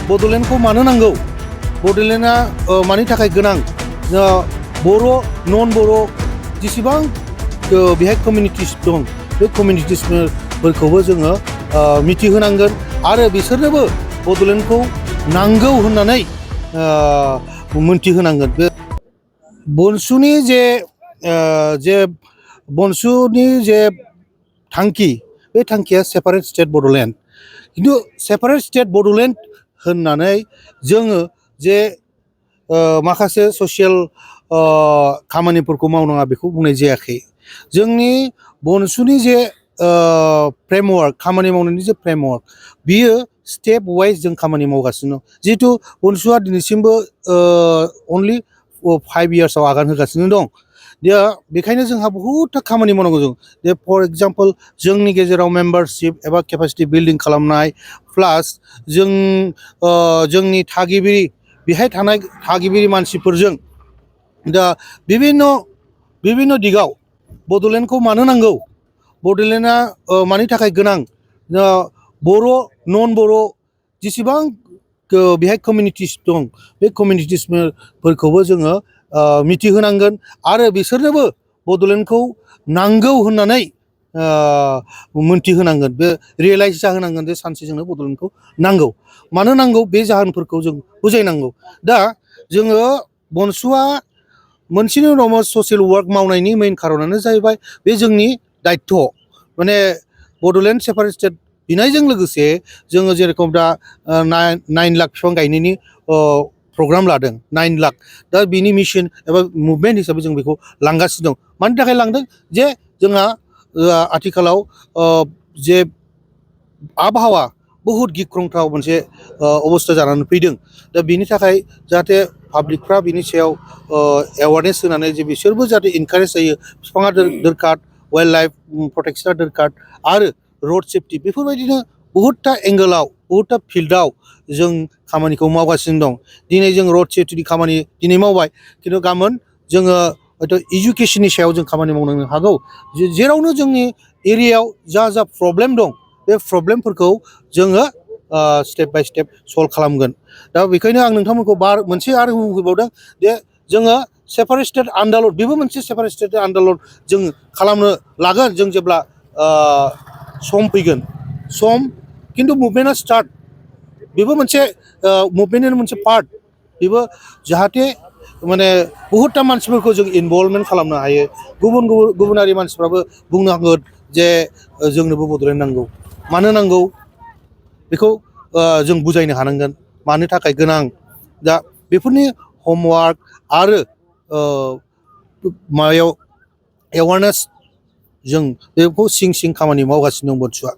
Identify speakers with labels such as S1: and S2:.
S1: बड'लेण्डखौ मानो नांगौ बड'लेण्डआ मानि थाखाय गोनां बर' नन बर' जेसेबां बेहाय कमिउनिटिस दं बे कमिउनिटिसफोरखौबो जोङो मिथिहोनांगोन आरो बिसोरनोबो बड'लेण्डखौ नांगौ होननानै मोनथिहोनांगोन। बे बनसुनि जे थांखि बे थांखिया सेपारेट स्टेट बड'लेण्ड खिन्थु सेपारेट स्टेट बड'लेण्ड होननानै जोङो जे माखासे ससियेल खामानिफोरखौ मावनाङा बेखौ बुंनाय जायाखै। जोंनि बनसुनि जे फ्रेमवर्क खामानि मावनायनि जे फ्रेमवर्क बियो स्टेप वाइज जों खामानि मावगासिनो दं। जिहेथु बनसुआ दिनैसिमबो अनलि 5 इयार्सआव आगान होगासिनो दं। बेखायनो जोंहा बहुदथा खामानि मावनांगौ जों जे फर एग्जाम्पल जोंनि गेजेराव मेम्बारशिप एबा केपासिटि बिल्डिं खालामनाय प्लास जोंनि थागिबि बेहाय थानाय थागिबि मानसिफोरजों दा बिभिन्न दिगाव बड'लेण्डखौ मानो नांगौ बड'लेण्डआ मानि थाखाय गोनां बर' नन बर' जेसेबां बेहाय कमिउनिटिस दं बे कमिउनिटिसफोरखौबो जोङो मिथिहोनांगोन आरो बिसोरनोबो बड'लेण्डखौ नांगौ होननानै मोनथिहोनांगोन। बे रियेलाइज जाहोनांगोन जे सानसे जोंनो बड'लेण्डखौ नांगौ। मानो नांगौ बे जाहोनफोरखौ जों बुजायनांगौ। दा जोङो बनसुआ मोनसेनि उनाव ससियेल वार्क मावनायनि मेइन खारनानो जाहैबाय बे जोंनि दायथ' माने बड'लेण्ड सेपारेट स्टेट बिनायजों लोगोसे जोङो जेरेखम दा 9 लाख बिफां गायनायनि प्रग्राम लादों 9 लाख दा बिनि मिशन एबा मुभमेन्ट हिसाबै जों बेखौ लांगासिनो दं। मानि थाखाय लांदों जे जोंहा आथिखालाव जे आबहावा बहुद गिख्रंथाव मोनसे अबस्था जानानै फैदों। दा बिनि थाखाय जाहाथे पाब्लिकफ्रा बिनि सायाव एवारनेस होनानै जे बिसोरबो जाहाथे इनकारेज जायो बिफाङा दरखार वाइल्ड लाइफ प्रटेक्शना दरखार आरो रड सेफ्टि बेफोरबायदिनो बहुदथा एंगोलाव बहुदथा फिल्डआव जों खामानिखौ मावगासिनो दं। दिनै जों रड सेफ्टिनि खामानि दिनै मावबाय खिन्थु गाबोन जोङो हयथ' इडुकेसननि सायाव जों खामानि मावनो हागौ। जेरावनो जोंनि एरियायाव जा प्रब्लेम दं बे प्रब्लेमफोरखौ जोङो स्टेप बाय स्टेप सल्भ खालामगोन। दा बेखायनो आं नोंथांमोनखौ मोनसे आरो बुंबावदों जे जोङो सेपारेट स्टेट आन्दलन बेबो मोनसे सेपारेट स्टेट आन्दलन जों खालामनो लागोन जों जेब्ला सम फैगोन खिन्थु मुभमेन्टआ स्टार्ट बेबो मोनसे मुभमेन्टनि मोनसे पार्ट बेबो जाहाथे माने बहुदथा मानसिफोरखौ जों इनभल्भमेन्ट खालामनो हायो। गुबुनारि मानसिफ्राबो बुंनो हागोन जे जोंनोबो बड'लेण्ड नांगौ। मानो नांगौ बेखौ जों बुजायनो हानांगोन मानो थाखाय गोनां। दा बेफोरनि हमवार्क आरो माबायाव एवारनेस जों बेखौ सिं खामानि मावगासिनो दं बनसुआ।